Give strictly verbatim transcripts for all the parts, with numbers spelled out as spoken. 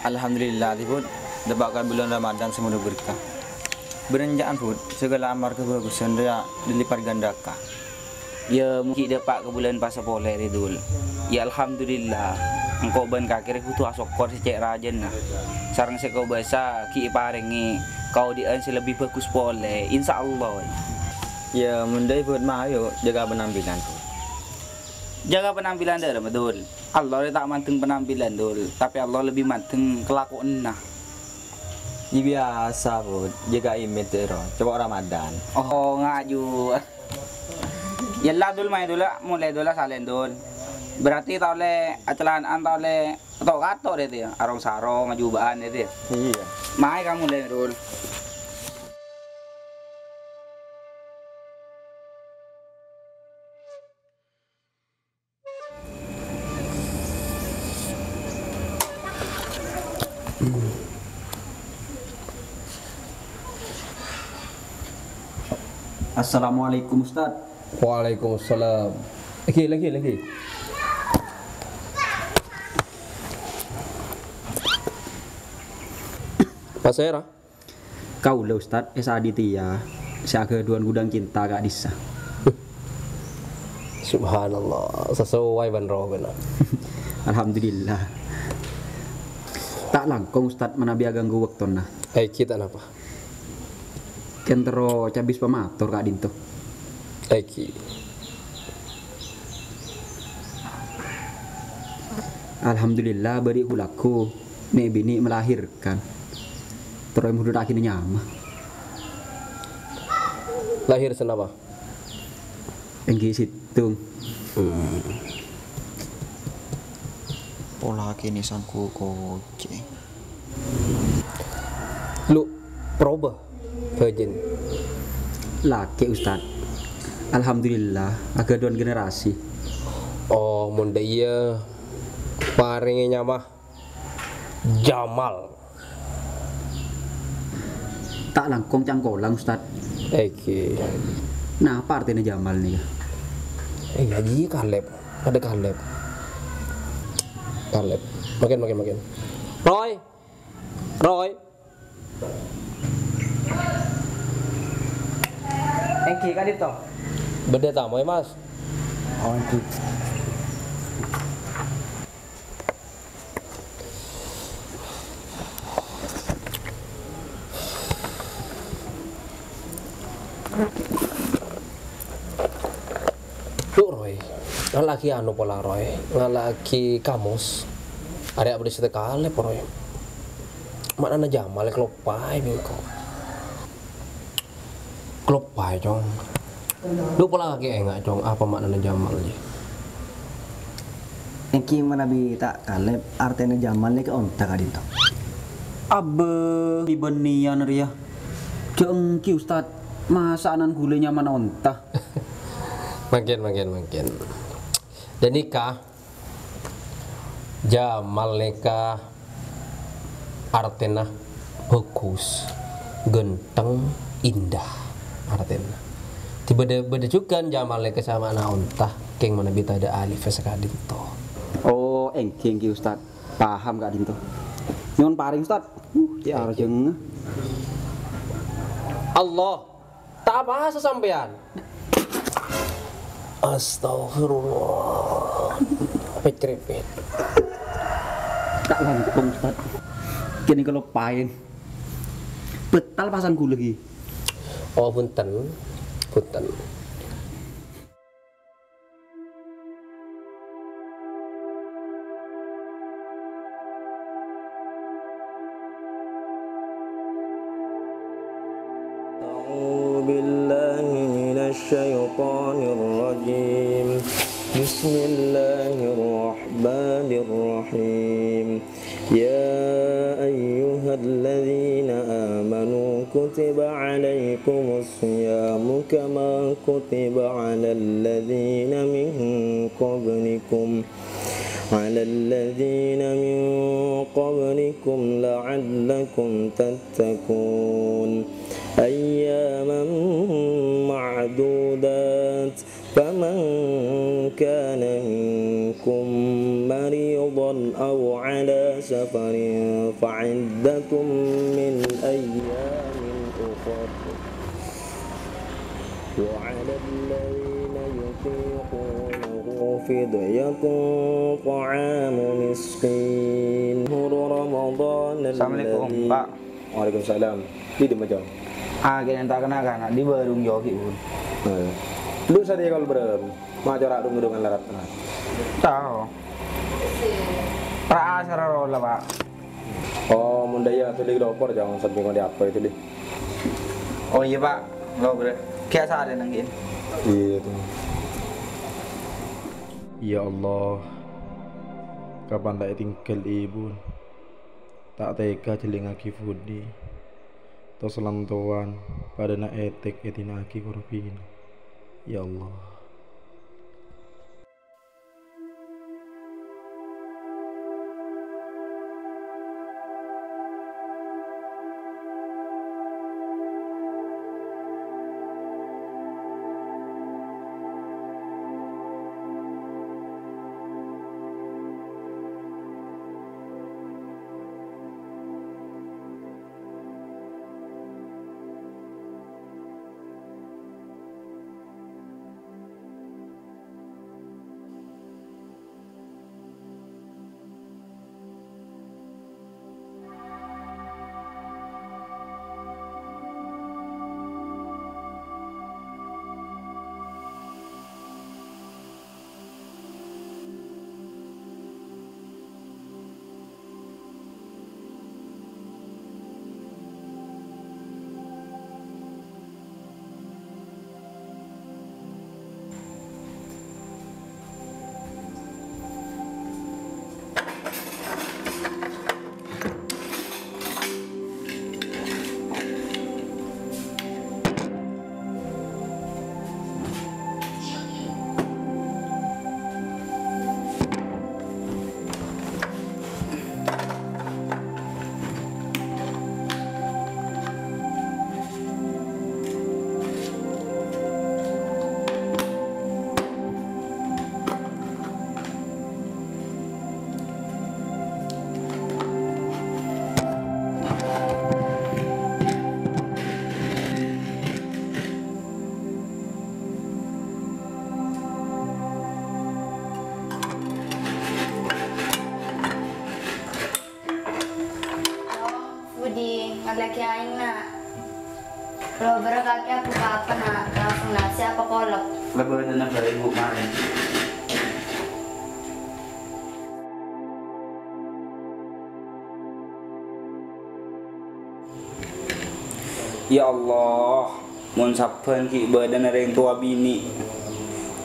Alhamdulillah, Bud, dâpa' ka bulân Ramadan sè mono berkah. Bârâmma, Bud, saghâlâ amarghâ bhâghusân rèya dilipatgandâ'â. Yâ, mon ghi' dâpa' ka bulân pasa polè rè, Dul. Yâ, alhamdulillah. Engko' bân kakè rè kodhu asokkor sè cè' rajâna. Sareng sè kobâsa ghi' èparèngè kaodi'ân sè lebbi bhâghus polè, insyaallah. Yâ, mon dâ' Bud, mayu jâgâ penampilan, Bud. Jâgâ penampilan dâ' remma, Dul? Allah rè ta' mandeng penampilan, Dul, tapè Allah lebbi mandeng kalakowanna. Yâ biyasa, Bud. Jâgâ image, ro. Coba Ramadan. Oh, ngaju. Yâ la, Dul, mayu, Dul, la. Molè, Dul, la, salèn, Dul. Berarti ta' ollè acalana'an, ta' ollè kato-kato rè, yâ. Arong-sarong, ajuba'an, yâ. Iyâ. Mayu ka molè, Dul. Assalamualaikum, Ustaz. Waalaikumsalam. Lagi, lagi, lagi. Pasèra? Kaulâ, Ustaz, S A Aditya, sè aghâdhuwân ghudhâng cinta ka'dissa'. Subhanallah, sasowai bân rohana. Alhamdulillah. Ta' langkong, Ustaz, manabi aghânggu bâktona. Èngghi ta' napa. Kèng terro cabis pamator ka'dinto. Èngghi. Alhamdulillah, bâri' hu-lagghu nè'-binè' melahirkan. Terro èmodhuttaghi nyama. Lahir sanapa? Èngghi sèttong. Hmm. Pola kènè' sangghu kocè. Lu, proba, bhâjhân. Lakè, Ustaz. Alhamdulillah, aghâdhuwân generasi. Oh, mon dâ' iyâ, parèngè nyama Jamal. Ta' langkong cangkolang, Ustaz. Èngghi. Napa artèna Jamal nèka? Eh, Haji Kaleb. Ada Kaleb. Kaleb. Makin, makin, makin. Roy. Roy. Èngghi, ka'dinto. Bâdâ tamoy, Mas. Oh, èngghi. Dhu, Roy, ngala'aghi anu pola, Roy. Ngala'aghi kamus. Arèya' bâdâ sè takalèp, Roy. Ma'nana Jamal kaloppaè bi' engko'. Kaloppaè, Cong. Lu pola kakè enga', Cong, apa ma'nana Jamal, jiyâ? Èngghi manabi takalèp, artèna Jamal nèka onta ka'dinto. Abbâ, bânnèyan rèya. Jhâ' èngghi, Ustad, masa' anan ghulâ nyamana onta? Mangkèn, mangkèn, mangkèn. Dâ' nèka, Jamal nèka artèna bhâghus, ghântheng, indah artèna. Dhi bâdâ, bâdâ jhughân Jamal nèka sama'na onta, kèng manabi tadâ' alif saka'dinto. Oh, èngghi, èngghi, Ustad. Paham ka'dinto. Nyo'on parèng, Ustad. Uh, cè' arjhângnga. Allah. Ta' apowasa sampèyan? Astagfirullah. Pèt-rèpèt. Ta' langkong, Ustad. Kènè' kaloppaèn. Bhâtal pasang ghulâ, ghi. Oh, bhunten. Bhunten. أعوذ بالله من الشيطان الرجيم. بسم الله الرحمن الرحيم. يا أيها الذين آمنوا كتب عليكم الصيام كما كتب على الذين من قبلكم، على الذين من قبلكم لعلكم تتقون. أياما معدودات، فمن كان منكم مريضا أو على سفر فعدة من أيام أخر وعلى الذين يطيقونه فدية طعام مسكين. شهر رمضان Assalamualaikum, الذي Pak. Waalaikumsalam. Di dimma, Cong? Ah, kènè' ta' kènè' kana' di warung Yogi, Bun. Oh, iyâ. Lu satèya kol bârâmma? Ma' cora' rung-ngerungan larat, nah. Tao. Ra asar rola, Pak. Oh, mon dâ' iyâ, dhuli lopor, Cong, sampèyan di apa itu, Li? Oh, iyâ, Pak. Lo, bre. Biasa ada nang gini. Iyâ, tuh. Ya Allah, kapan ta' ètèngghâl, Bun? Ta' tèga jhâlingngaghi budi. Tos lan towan padâna ètèk èdina'aghi korbhina. Ya Allah. Budi, ngallèaghi aèng, Na'. Lo bârâ kakè abuka apa, Na'? Langsung nasi apa kolak? Lebih enak dari ibu kemarin. Ya Allah, mon sabbhân ghi' bâdâna rèng towa binè',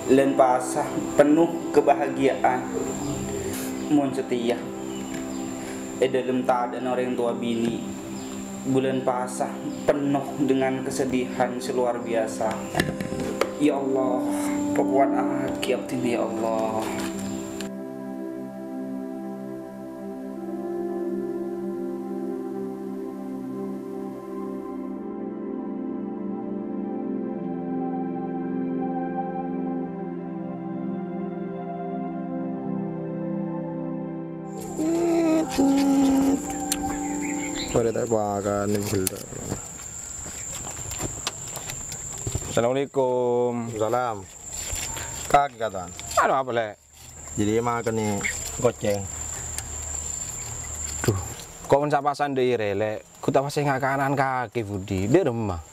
bulân pasa penno kabahagiaan. Mon satèya è dâlem tadâ'na rèng towa binè', bulân pasa penno dengan kesedihan sè luar biasa. Ya Allah, pakowadhâghi abdhina, ya Allah. Pada tak makan ni gula. Assalamualaikum. Salam. Kaki katan. Anu apa, Lè'? Jadi makan ni goceng. Duh, kok mon sapasan dâ' iyâ rè, Lè'? Ku ta' pas ngakanan kakè budi, dâ' remma.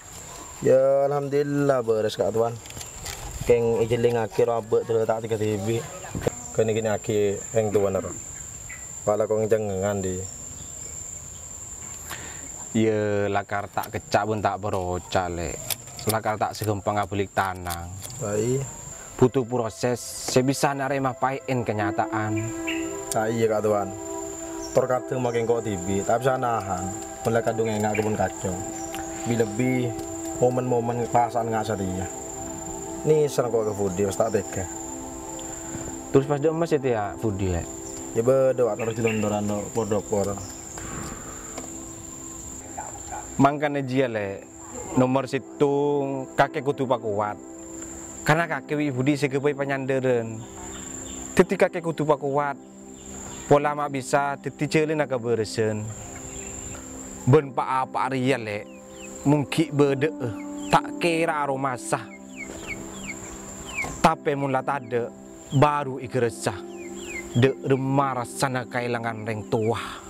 Ya, alhamdulillah, bârâs, Ka' Towan. Kèng èjhâlingngaghi ro abâ' dâlâ ta' tèga dhibi'. Kènè-kènè aghi rèng towana ro. Pala kong cengngengan, Di. Iyâ, lakar ta' kècca' bân ta' paroca, Lè'. Lakar ta' saghâmpang abâli tanang. Bhudhu proses sè bisa narèma paè'en kanyata'an. Iyâ, Ka' Towan. Tor kadhâng makè engko' dhibi' ta' bisa nahan, mon la kadhung enga' kebun kacang. Bi-lebbi momen-momen pasa'an nga' satèya. Nèser engko' ka budi, pas ta' tèga. Terros pas dâ' emma satèya budi, Lè'? Iyâ bâdâ, Wa', terros dilondoran dâ' por-dâpor. Mangkana jiyâ, Lè', Nomer sèttong, kakè kodhu pakowat. Karna kakè bi' budi sè ghâbây panyandhârân. Dhâddhi kakè kodhu pakowat, pola ma' bisa dhâddhi jhâlânna kabârâsân. Bân pa-apa rèya, Lè', mon ghi' bâdâ'â, ta' kèra aromasa. Tapè mon la tadâ', bhuru èghârâssa. Dâ' remma rassana kaèlangan rèng towa.